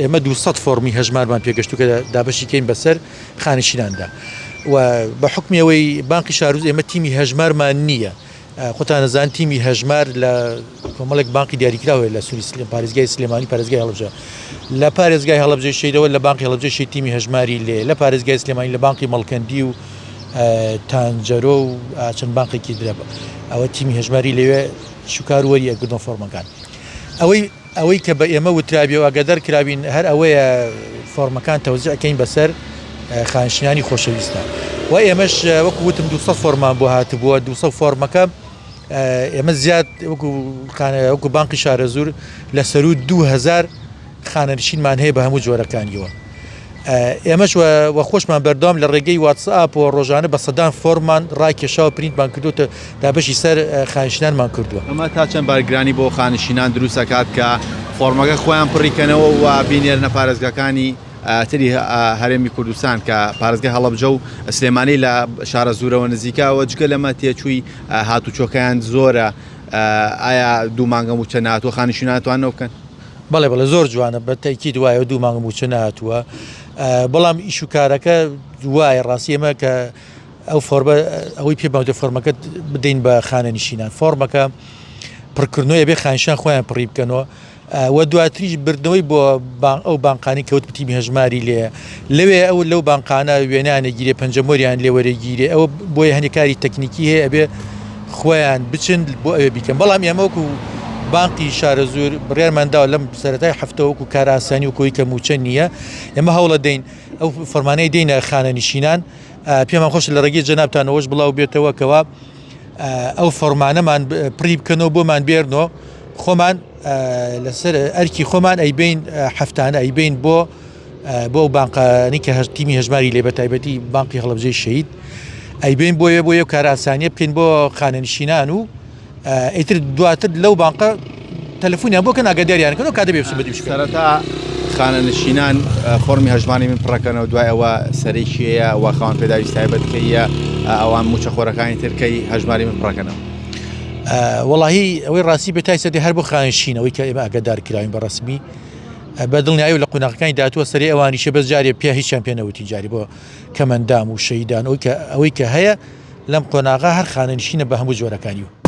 ئێمە 200 فۆرمی هەژمارمان پێگەشتو کە دابەشی کەین بەسەر خانشیناندا و بە حکمی ئەوەی بانقی شارەزوور ئێمە تیمی هەژمارمان نییە خۆتان ئەزان تیمی هەژمار لە کۆمەڵێک بانقی دیاریکراو هەیە لە سوری سلێم پارێزگای سلێمانی پارێزگای هەڵەبجە لە پارێزگای هەڵەبجەی شەیدەوە لە بانقی هەڵەبجەی شەید تیمی هەژماری لێ لە پارێزگای سلێمانی لە بانقی مەڵکەندی و تانجەرۆ و چەند بانقێکی درە ئەوە تیمی هەژماری لەوێ شوکار وەری ئەگرنەوە فۆرمەکان ئەوەی ئەوەی کە بە ئێمە وترابێ و ئاگادار کرابین هەر ئەوەیە فۆرمەکان تەوزیع کەین بەسەر خانشینانی خۆشەویستە و ئێمەش وەکو وتم 200 فۆرمان بۆ هاتبووە 200 فۆرمەکە ئێمە زیاد وەکو وەکو بانقی شارەزوور لە سەرو 2000 خانەنشینمان هەیە بە هەموو جۆرەکانیەوە. ئێمەش وە خۆشمان بەردەوام لە ڕێگەی واتسئاپ و ڕۆژانە بە سەدان فۆرممان ڕاکێشاوە پرینتمان کردوتە دابەشی سەر خانشینانمان کردووە. ئەمە تا چەند بارگرانی بۆ خانشینان دروست ئەکات کە فۆرمەکە خۆیان پڕی کەنەوە و بینێرنە پارێزگاکانی تری هەرێمی کوردستان کە پارێزگای هەڵەبجە و سلێمانی لە شارەزوورەوە نزیکە و جگە لەمە تێچووی هاتوچۆکەیان زۆرە ئایا دوو مانگە مووچە نەهاتووە خانشینان ئەتوانن ئەوە بکەن؟ بەڵێ بەڵێ زۆر جوانە بە تەئکید وایە دوو مانگ مووچە نەهاتووە بەڵام ئیش و کارەکە وایە ڕاستی ئێمە کە ئەو فۆرمە ئەوەی پێ باوتە فۆرمەکە بدەین بە خانەنشینان فۆرمەکە پڕکردنەوەی بێ خانشان خۆیان پڕی بکەنەوە و دواتریش بردنەوەی بۆ ئەو بانقانی کەوت تیمی هەژماری لێ لەوێ ئەو لەو بانقانە وێنانە گیرێ پەنجەمۆریان لێوەرەگیرێ ئەوە بۆیە هەنێ کاری تەکنیکی هەیە ئەبێ خۆیان بچن بۆ ئەوێ بیکەن بەڵام ئێمە وەکو بانقی شارەزوور بڕیارمان داوە لەم سەرەتای هەفتە وەکو کارئاسانی و کۆی کە مووچە نییە ئێمە هەوڵە دەین ئەو فەرمانەی دەینە خانەنشینان پێمان خۆش لە ڕێگەی جەنابتانەوەش بڵاو بێتەوە کەوا ئەو فەرمانەمان پڕی بکەنەوە بۆمان بێرنەوە خۆمان لەسەر ئەرکی خۆمان ئەیبین هەفتانە ئەیبین بۆ بۆ ئەو بانقانی کە هەر تیمی هەژماری لێ بەتایبەتی بانقی هەڵەبجەی شەهید ئەیبین بۆیە بۆ یە کارئاسانیە بکەین بۆ خانەنشینان و ئیتر دواتر لەو بانقە تەلەفۆنیان بۆ کەن ئاگاداریان کەن و کاتە بێ بچن بە دیوشکە. سەرەتا خانەنشینان فۆرمی هەژماری من پڕەکەنەوە دوای ئەوە سەرەی کێیە و خاوەن پێداویست تایبەت کەیە ئەوان مووچەخۆرەکانی تر کەی هەژماری من پڕەکەنەوە؟ وەڵاهی ئەوەی ڕاستی بێ تای سەدی هەر بۆ خانەنشین ئەوەی کە ئێمە ئاگادار کراوین بە ڕەسمی بە دڵنیایی و لە قۆناغەکانی داهاتووە سەری ئەوانیشە بەس جارێ پێ هیچیان پێ نەوتین جاری بۆ کەمەندام و شەیدان ئەوەی کە ئەوەی کە هەیە لەم قۆناغە هەر خانەنشینە بە هەموو جۆرەکانی و.